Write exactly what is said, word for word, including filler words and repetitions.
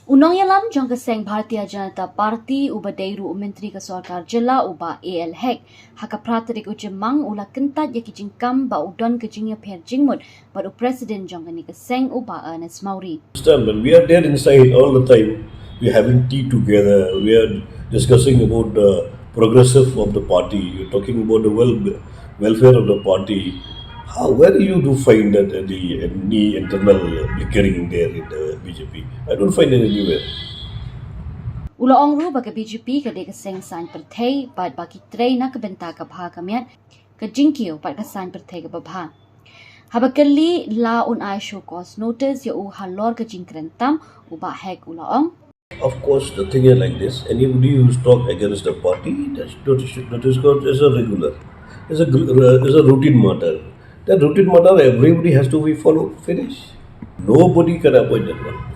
U nongïalam jong ka seng Bharatiya Janata Party uba dei ruh u Myntri ka Sorkar Jylla u Bah A L Hek, ha ka phra tarik u Jymmang u la kyntait ïa ki jingkam ba u don ka jingïapher jingmut bad u President jong kane ka seng u Bah Ernest Mawrie. Understand, when we are there inside all the time, we are having tea together, we are discussing about the progressive of the party, you're talking about the well welfare of the party. How, where do you do find that any, any internal bickering there in the B J P? I don't find it anywhere. U la ong ruh ba ka B J P ka dei ka seng saiñ pyrthei bad ba ki trei na ka bynta ka bha ka miat, ka jingkiew bad ka saiñ pyrthei kaba bha. Haba kylli la un ai show cause notice ïa u halor ka jingkren tam, u Bah Hek u la ong. Of course, the thing is like this. Anybody who's talk against the party, that should, that should, that is called as a regular. It's a, gr- uh, it's a routine matter. That routine matter, everybody has to be followed. Finish. Nobody can avoid that one.